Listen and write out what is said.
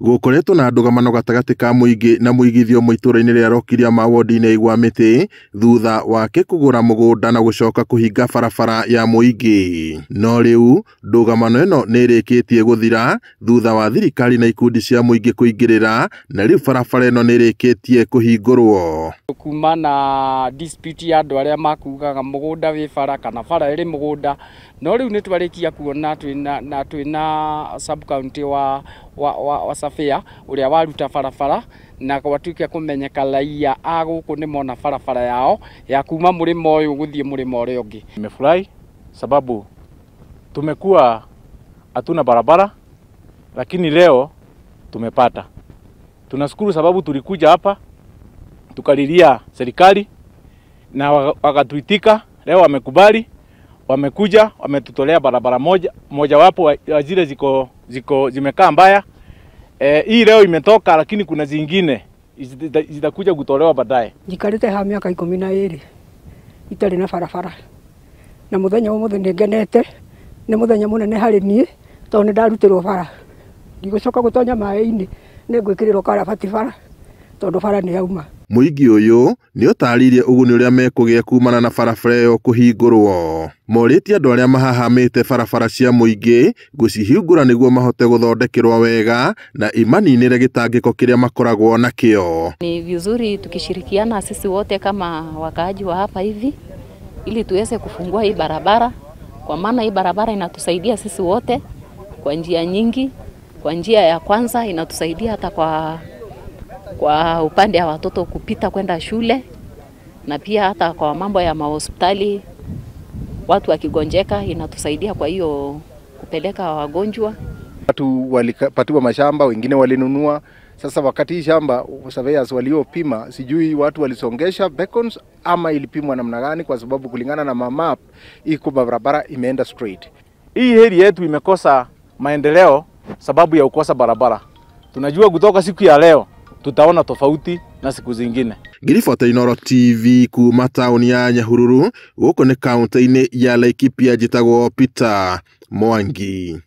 Gũkoretwo na ndũgamano gatagatĩ ka mũingĩ na mũigithio ũmwe itũũra-inĩ rĩa Lokiriama wodi-inĩ ya Igwamĩtĩ thutha wake kũgũra mũgũnda na gũcoka kũhinga barabara ya mũingĩ. No rĩu ndũgamano ĩno nĩ ĩrĩkĩtie gũthira thutha wa thirikari na ikundi cia mũingĩ kũingĩrĩra, na rĩu barabara ĩno nĩ ĩrĩkĩtie kũhingũrwo. Kuma na dispute ya andũ arĩa makugaga mũgũnda wĩ bara kana bara ĩrĩ mũgũnda, no rĩu nĩ twarĩkia kuona twĩna sub county wa surveyor ũrĩa waruta barabara na gwatuĩka kũmenyeka raia a gũkũ nĩ mona barabara yao ya kuma mũrĩmo ũyũ gũthiĩ mũrĩmo ũrĩa ũngĩ. Nimefurahi sababu tumekuwa hatuna barabara, lakini leo tumepata. Tunashukuru sababu tulikuja hapa tukalilia serikali na wakatuitika. Leo wamekubali, wamekuja, wametutolea barabara moja wapo zile ziko zimekaa mbaya. Hii leo imetoka, lakini kuna zingine zitakuja kutolewa baadaye. Njikarite ha miaka 12 itari na barabara, na muthenya umuthi ningenete, ni muthenya munene hari nie tondu ni ndarutirwo bara, ndigũcoka gũtonya maĩ-inĩ, nĩngwĩkĩrĩrwo karabati bara tondu bara nĩ yauma. Mũingĩ ũyũ nĩ ũtarĩirie ũguni ũrĩa mekũgĩa kumana na barabara ĩyo kũhingũrwo. Morĩtie andũ arĩa mahahamĩte barabara cia mũingĩ gũcihingũra nĩguo mahote gũthondekerwo wega na imaninĩre gĩtangĩko kĩrĩa makoragwo nakĩo. Ni vizuri tukishirikiana sisi wote kama wakaaji wa hapa hivi ili tuweze kufungua hii barabara, kwa maana hii barabara inatusaidia sisi wote kwa njia nyingi. Kwa njia ya kwanza inatusaidia hata kwa upande wa watoto kupita kwenda shule, na pia hata kwa mambo ya mahospitali watu wakigonjeka inatusaidia kwa hiyo kupeleka wagonjwa. Watu walipatiwa mashamba, wengine walinunua. Sasa wakati hii shamba surveyors waliopima, sijui watu walisongesha beacons ama ilipimwa namna gani, kwa sababu kulingana na map iko barabara imeenda straight. Hii heri yetu imekosa maendeleo sababu ya kukosa barabara. Tunajua kutoka siku ya leo tutaona tofauti na siku zingine. Ngiribota Inooro TV kuma tauni ya Nyahururu, gũkũ nĩ kaunti-inĩ ya Laikipia, njĩtagwo Peter Mwangi.